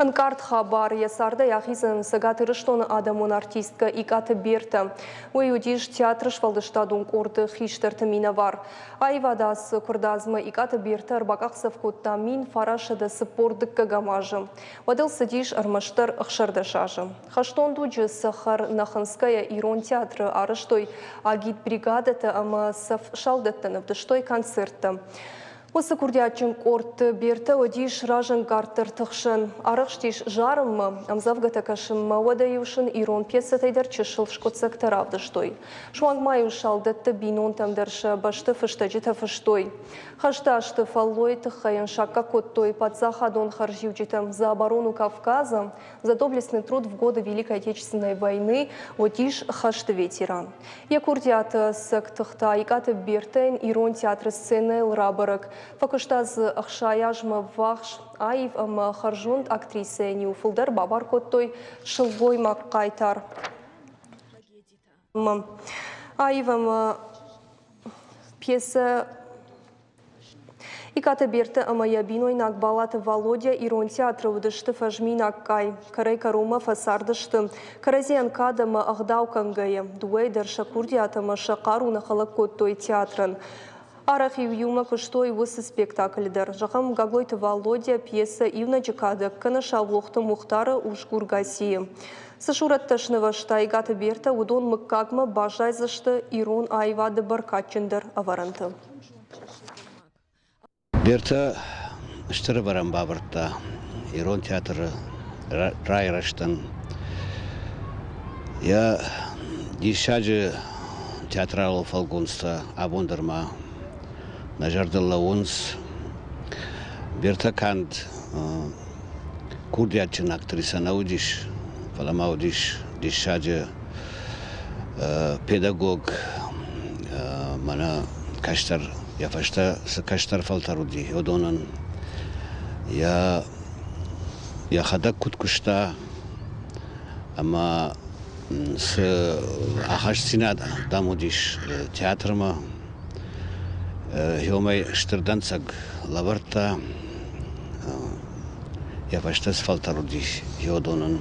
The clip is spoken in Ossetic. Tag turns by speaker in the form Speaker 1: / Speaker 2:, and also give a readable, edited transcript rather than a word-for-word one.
Speaker 1: Ӕнкъард хабар йӕ цардӕй ахизын Цӕгат Ирыстоны адӕмон артисткӕ Икъаты Бертӕ. Уый уыдис театры сфӕлдыстадон къорды хистӕрты минӕвар. Аивады ацы куырдадзмӕ Икъаты Бертӕ ӕрбакъахдзӕф кодта 1942 азы. Уӕд ыл цыдис ӕрмӕстдӕр 16 азы. Хӕстон дуджы цӕхӕр нӕ хынцгӕйӕ ирон театры арӕзтой агитбригадӕтӕ ӕмӕ цӕф салдӕттӕн ӕвдыстой концерттӕ. Уыцы курдиатджын къордты Бертӕ уыдис разӕнгарддӕрты хсӕн. Арӕхстис зарынмӕ, ӕмдзӕвгӕтӕ кӕсынмӕ, уӕдӕ-иу сын ирон пьесӕтӕй дӕр чысыл скъуыддзӕгтӕ равдыстой. Суанг ма-иу салдӕтты бинонтӕм дӕр сӕ бӕсты фыстӕджытӕ фыстой. Хӕсты азты фӕллойы тыххӕй йын саккаг кодтой паддзахадон хӕрзиуджытӕ «За оборону Кавказа», «За доблестный труд в годы Великой Отечественной войны» уыдис хӕсты ветеран. Йӕ курдиаты цӕг тыхтӕ Икъаты Бертӕйӕн ирон театры сценӕйыл рабӕрӕг. Фӕкуыста дзы 60 азмӕ ввахс. Аив ӕмӕ хӕрзуынд актрисӕйӕн-иу фылдӕр бабар кодтой сылгоймаг хъайтар. Аив ӕмӕ пьесӕ Икъаты Бертӕ ӕмӕ йӕ бинойнаг Балаты Валодя ирон театры уыдысты фӕзминаг къай. Кӕрӕй-кӕронмӕ фӕцардысты, кӕрӕдзийӕн кад ӕмӕ ӕгъдау кӕнгӕйӕ. Дыууӕйы дӕр сӕ курдиат ӕмӕ сӕ хъару нӕ хӕлӕг кодтой театрӕн. Арӕх-иу иумӕ куыстой уыцы спектаклы дӕр. Зӕгъӕм, Гаглойты Валодя пьесӕ «Иунӕджы кадӕг» кӕнӕ Саулохты Мухтары «Усгур Гасийы». Цы сурӕттӕ снывӕзта Икъаты Бертӕ, уыдон мыггагмӕ баззайдзысты ирон аивады бӕркадджындӕр ӕвӕрӕнты.
Speaker 2: Бертӕ стыр ӕвӕрӕн бавӕрдта ирон театры райрӕзтӕн. Йӕ диссаджы театралон фӕлгонцтӕ абон дӕр ма нӕ зӕрдыл лӕууынц. Бертӕ канд курдиатджын актрисӕ нӕ уыдис, фӕлӕ ма уыдис диссаджы педагог, мӕнӕ кӕстӕр, йӕ фӕстӕ цы кӕстӕр фӕлтӕр уыди, уыдонӕн йӕ йӕхӕдӕг куыд куыста ӕмӕ цы ахастдзинад дӕм уыдис театрмӕ, уымӕй стыр дӕнцӕг лӕвӕрдта, йӕ фӕстӕ цы фӕлтӕр уыдис, уыдонӕн.